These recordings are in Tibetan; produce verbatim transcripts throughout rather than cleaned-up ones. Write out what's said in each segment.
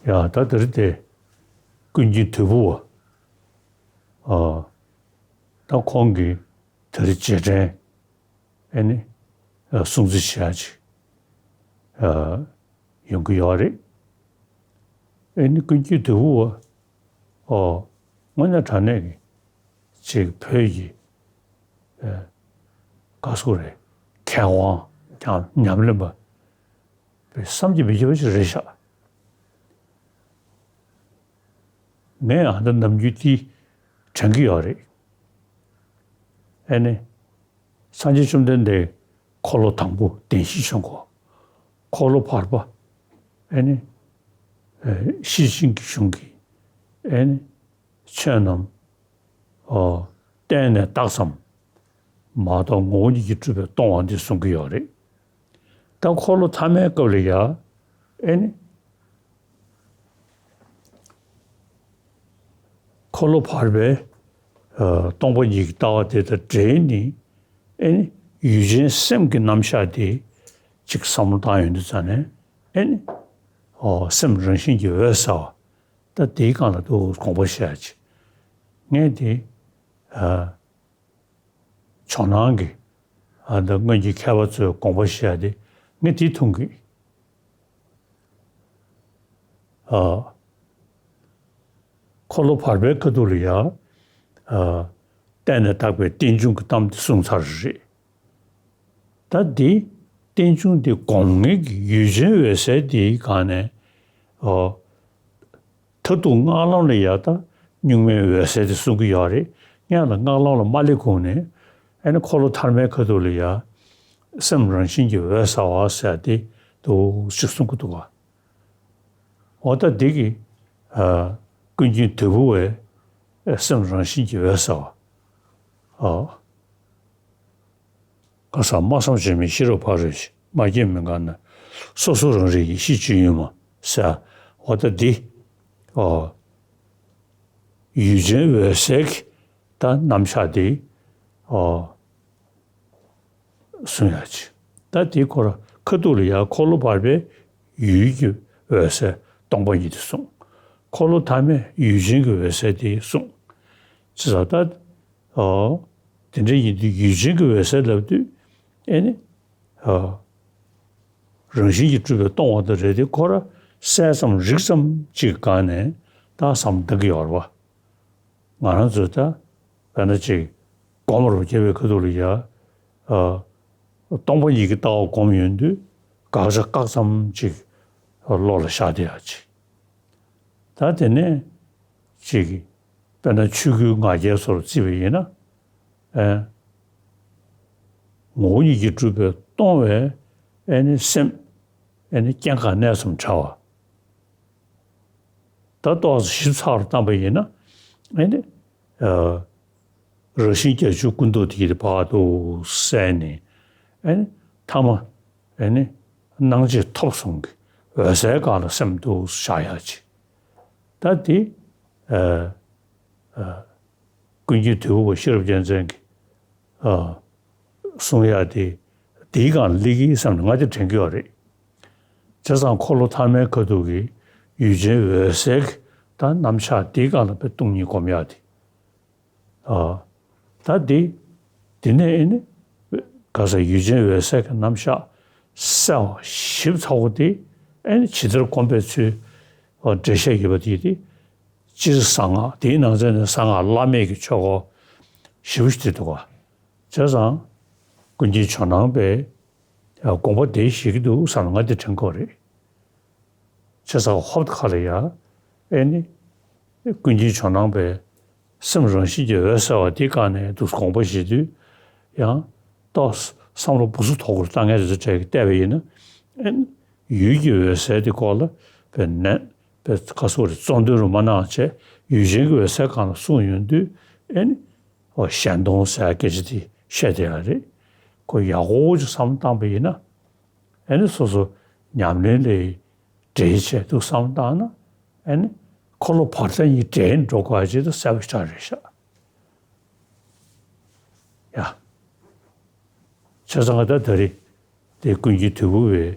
ཡ་ད་དེ་རིང་དེ་ཀུན་མཁྱེན་དོལ་པོ་བ། ཨ་ད་ཁོང་གིས་དེ་རིང་རྗེས་དྲན་ཨེ་ནི་ཨ་སྲུང་བརྩི་བྱེད་ཡ་ཅིག་ཨ་ཡོང་གི་ཡོད་རེད། ཨེ་ནི་ཀུན་མཁྱེན་དོལ་པོ་བ། ཨོ་དངོས་གནས་དྲང་གནས་ཀྱི་ཅིག་བོད་ཀྱི་ཨ་ག་ཟེར་དགོས་རེད། མཁས་དབང་ཀྱང་ཉམས་ལེན་པ་བསམ་གྱིས་མི་ཁྱབ་པ་ཞིག་རེད་ཤག་ངས་ཨ་ད་ནམ་རྒྱུན་དེ་དྲན་གྱི་ཡོད་རེད། ཨེ་ནི། སངས་རྒྱས་བཅོམ་ལྡན་འདས་འཁོར་ལོ་དང་པོ་བདེན་བཞིའི་ཆོས་འཁོར། འཁོར་ལོ་བར་པ། ཨེ་ནི། ཨེ་ཤེར་ཕྱིན་གྱི་གཞུང་གི་ཨེ་ནི། ཆོས་རྣམས་ཨོ་བསྟན་ནས་བརྟགས་ཙམ་མ་གཏོགས་ངོ་བོ་ཉིད་ཀྱིས་གྲུབ་པའི་སྟོང་པ་འདི་གསུང་གི་ཡོད་རེད། ད་འཁོར་ལོ་ཐ་མའི་སྐབས་ལ་ཡ་ཨེ་ནི། འཁོར་ལོ་བར་པའི་ཨ་སྟོང་པ་ཉིད་ཀྱི་ལྟ་བ་དེ་དང་འབྲེལ་ནས་ཨེ་ནི་ཡུལ་ཅན་སེམས་ཀྱི་རྣམ་གཞག་དེ་གཅིག་བསམ་བློ་བཏང་ཡོང་དུས་ཙང་ནས་ཨེ་ནི་ཨོ་སེམས་རང་བཞིན་གྱིས་འོད་གསལ་བ། ད་དེའི་སྒང་ལ་ཏོག་ཙམ་དགོངས་པ་བཞེས་ཡ་ཅིག་ངས་དེ་ཨ་ཇོ་ནང་གི་ཨ་ད་སྔོན་གྱི་མཁས་པ་ཚོས་དགོངས་པ་བཞེས་ཡ་དེ་ངས་དེ་མཐོང་གི། ཨ། འཁོར་ལོ་བར་པའི་ཁ་ཐུག་ལ་ཡ། ཨ། བསྟན་ནས་བཏགས་པའི་རྟེན་འབྱུང་གི་གཏམ་དེ་གསུངས་ཚར་རེད། ད་འདི་རྟེན་འབྱུང་འདི་སྒོམ་ངེས་ཀྱི་ཡུལ་ཅན་འོད་གསལ་འདིའི་སྒང་ནས། ཨོ། མཐར་ཐུག་སྔགས་ལམ་ལ་ཡ་ད་གཉུག་མའི་འོད་གསལ་དེ་གསུང་གི་ཡོད་རེད། ཡང་ལ་སྔགས་ལམ་ལ་མ་སླེབས་གོང་ནས་ཨ་ནི་འཁོར་ལོ་ཐ་མའི་ཁ་ཐུག་ལ་ཡ། སེམས་རང་བཞིན་གྱིས་འོད་གསལ་བ་ཟེར་ཡ་དེ་འདུག་ཅིག་གསུང་གི་འདུག་ག་འོ་ད་འདི་གི་ཨ་ཀུན་མཁྱེན་དོལ་པོ་བས་སེམས་རང་བཞིན་གྱིས་འོད་གསལ་བ། ཨ། གང་ཟག་སྨྲ་བསམ་བརྗོད་མེད་ཤེས་རབ་ཕ་རོལ་ཕྱིན། མ་སྐྱེས་མི་འགག་ན་སོ་སོ་རང་རིག་ཡེ་ཤེས་སྤྱོད་ཡུལ་མ་ཟེར། འོ་ད་འདི་ཨ་ཡུལ་ཅན་འོད་གསལ་གྱི་ད་རྣམ་གཞག་འདི་ཨ། གསུང་ཡ་ཅིག་ད་དེའི་སྐོར་ཁ་ཐུག་ལ་ཡ་འཁོར་ལོ་བར་པའི་ཡུལ་གྱི་འོད་གསལ་སྟོང་པ་ཉིད་དེ་གསུངས། འཁོར་ལོ་ཐ་མའི་ཡུལ་ཅན་གྱི་འོད་གསལ་དེ་གསུངས། ཅི་ཟེར་ད། ཨོ། དེ་འདྲ་ཡིན་དུས་ཡུལ་ཅན་གྱི་འོད་གསལ་ལབ་དུས་ཨེ་ནི། ཨོ། རང་བཞིན་གྱིས་གྲུབ་པའི་སྟོང་པ་དེ་རེད་དེ་ཁོ་ར་གསལ་ཙམ་རིག་ཙམ་ཅིག་གི་སྒང་ནས་ད་བསམ་བཏང་གི་ཡོད་རེད་བ། ང་རང་ཚོས་ད་དཔེར་ན་ཅིག་སྒོམ་རུ་བསྐྱལ་བའི་ཁ་ཐུག་ལ་ཡ། ཨ། སྟོང་པ་ཉིད་ཀྱི་ལྟ་བ་སྒོམ་ཡོང་དུས་དགག་བྱ་བཀག་ཙམ་ཅིག་བློ་ལ་ཤར་བསྡད་ཡ་ཅིག་ད་དེ་ནས་ཅིག་དཔེར་ན་ཆོས་སྐུའི་ང་རྒྱལ་སོགས་ལ་བརྩིས་པ་ཡིན་ན། ཨེ། ངོ་བོ་ཉིད་ཀྱིས་གྲུབ་པའི་སྟོང་པའི་ཨེ་ནི་སེམས་ཨེ་ནི་སྐྱེ་འགག་གནས་གསུམ་བྲལ་བ། ད་ཏོག་ཙམ་ཞིབ་ཚགས་རུ་བཏང་པ་ཡིན་ན་ཨེ་ནི། ཨ། རང་བཞིན་བརྒྱད་ཅུ་ཀུན་རྟོག་དེ་ཡི་བར་དུ་གསལ་ནས་ཨེ་ནི་ཐ་མ་ཨེ་ནི་སྣང་མཆེད་ཐོབ་གསུམ་གྱི་འོད་གསལ་སྒང་ལ་སེམས་འདུག་བཞག་ཡ་ཅིག་ད་དེ་ཨ་ཨ་ཀུན་མཁྱེན་དོལ་པོ་ཤེས་རབ་རྒྱལ་མཚན་གྱི་ཨ་གསུང་ཡ་དེ་དེའི་སྒང་ལ་སླེབས་ཀྱི་བསམ་ནས་ང་དེ་དྲན་གྱི་ཡོད་རེད། བྱས་ཙང་འཁོར་ལོ་ཐ་མའི་ཁ་ཐུག་གི་ཡུལ་ཅན་འོད་གསལ་གྱི་ད་རྣམ་གཞག་དེའི་སྒང་ལ་དཔེ་སྟོང་ཉིད་སྒོམ་ཡ་དེ། ཨ། ད་འདི། འདི་ནས་ཨེ་ནི། ག་ས་ཡུལ་ཅན་འོད་གསལ་གྱི་རྣམ་གཞག་གསལ་བ་ཞིབ་ཚགས་པོ་དེ་ཨེ་ནི་ཇི་ལྟར་སྒོམ་པའི་ཚུལ། འགྲེལ་བཤད་ཡོད་པ་དེ་དེ། སྤྱིར་གསང་སྔགས་དེའི་ནང་ཚན་ནས་གསང་སྔགས་བླ་མེད་ཀྱི་ཆོས་སྐོར་ཞེ་པོ་ཞིག་དེ་འདུག་ག་བྱས་ཙང་། ཀུན་མཁྱེན་ཇོ་ནང་པས་དགོངས་པ་དེ་བཞེས་ཀྱི་འདུག་བསམ་ན་ང་དེ་དྲན་གྱི་ཡོད་རེད། བྱས་ཙང་ཧོབ་ཁ་ལ་ཡ། ཨེ་ནི། ཀུན་མཁྱེན་ཇོ་ནང་པས་སེམས་རང་བཞིན་གྱིས་འོད་གསལ་བ་དེའི་སྒང་ནས་འདུག་དགོངས་པ་བཞེས་དུས། ཡང་། ཏོག་བསམ་བློ་སྦུ་སུ་དོག་གུར་བཏང་མཁན་དེ་ཚོ་གྲས་ཀྱིས་བལྟས་པ་ཡིན་ན། ཨེ་ནི། ཡུལ་གྱི་འོད་གསལ་དེ་སྐོར་ལ་དཔེ་ནན་དཔེ་ག་སོགས་རེ་གཙོ་འདོན་རུ་མ་གནང་བྱས་ཡུལ་ཅན་གྱི་འོད་གསལ་སྒང་ལ་གསུངས་ཡོང་དུས་ཨེ་ནི། ཨོ་ཞེན་སྟོང་ཟེར་སྐད་ཆ་དེ་བཤད་བསྡད་ཡ་རེད། ཁོ་ཡག་པོ་ཅིག་བསམ་བཏང་པ་ཡིན་ན། ཨེ་ནི་སོ་སོ་ཉམས་ལེན་ལས་འབྲེལ་བྱས་འདུག་བསམ་བཏང་ན་ཨེ་ནི་འཁོར་ལོ་བར་ཐག་གཉིས་འབྲེལ་འགྲོ་དགོས་ཅིག་ཏུ་གསལ་པོ་ཞེ་དྲག་རེད་ཤག་ཡ། བྱས་ཙང་ད་ད་རེས་དེ་ཀུན་མཁྱེན་དོལ་པོ་བས་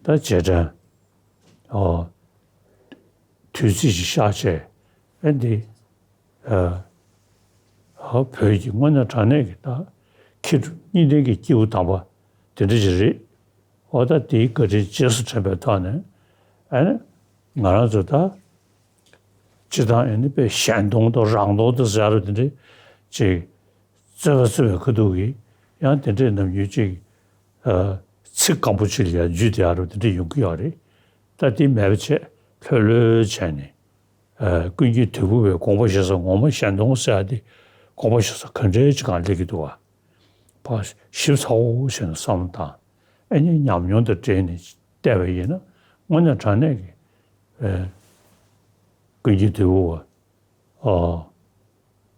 ད་རྗེས་དྲན། ཨོ། དུས་ཚིགས་ཤིག་ཤར་བྱས། ཨ་འདི་ཨ་ཨ་བོད་ཀྱི་དངོས་གནས་དྲང་གནས་ཀྱི་ད་མཁས་གྲུབ་གཉིས་ལྡན་གྱི་སྐྱེས་བུ་དམ་པ་དེ་འདྲ་ཞིག་རེད། འོ་ད་དེའི་བཀའ་དྲིན་རྗེས་སུ་དྲན་པའི་ཐོག་ནས། ཨ་ནི་ང་རང་ཚོ་ད་སྤྱིར་བཏང་ཨ་ནི་དཔེ་གཞན་སྟོང་དང་རང་སྟོང་དང་ཟེར་རོ་དེ་འདྲ་ཅིག་རྩོད་པ་རྩོད་པའི་ཁ་ཐུག་གིས་ཡང་དེ་འདྲའི་ནམ་རྒྱུན་ཅིག་ཨ་ཚིག་སྐམ་པོ་ཅིག་ལ་ཡང་འཇུས་བསྡད་ཡ་རོ་དེ་འདྲ་ཡོང་གི་ཡོད་རེད། ད་དེ་མེད་པ་བྱས་ལྷོད་ལྷོད་བྱས་ནས། ཨ་ཀུན་མཁྱེན་དོལ་པོ་བའི་དགོངས་པ་བཞེས་ས་ངོ་མ་གཞན་སྟོང་ཟེར་ཡ་དེ་དགོངས་པ་བཞེས་ས་ག་འདྲའི་ཅིག་གང་སླེབས་ཀྱི་འདུག་བ། ཕར་ཞིབ་ཚགས་པོ་བྱས་ནས་བསམ་བློ་བཏང་། ཨ་ནི་ཉམས་མྱོང་དང་འབྲེལ་ནས་བལྟས་པ་ཡིན་ན་དངོས་གནས་དྲང་གནས་ཀྱི་ཨ་ཀུན་མཁྱེན་དོལ་པོ་བ། ཨ་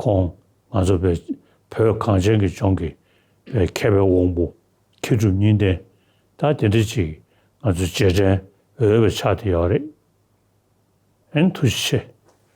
ཁོང་ང་ཚོ་བོད་བོད་གངས་ཅན་གྱི་ལྗོངས་ཀྱི་ཨ་མཁས་པའི་དབང་པོ་མཁས་གྲུབ་གཉིས་ལྡན་ད་དེ་འདྲ་ཅིག་ང་ཚོ་རྗེས་དྲན་འོས་པ་ཆགས་བསྡད་ཡོད་རེད། ཨ་ནི་ཐུགས་རྗེ་ཆེ།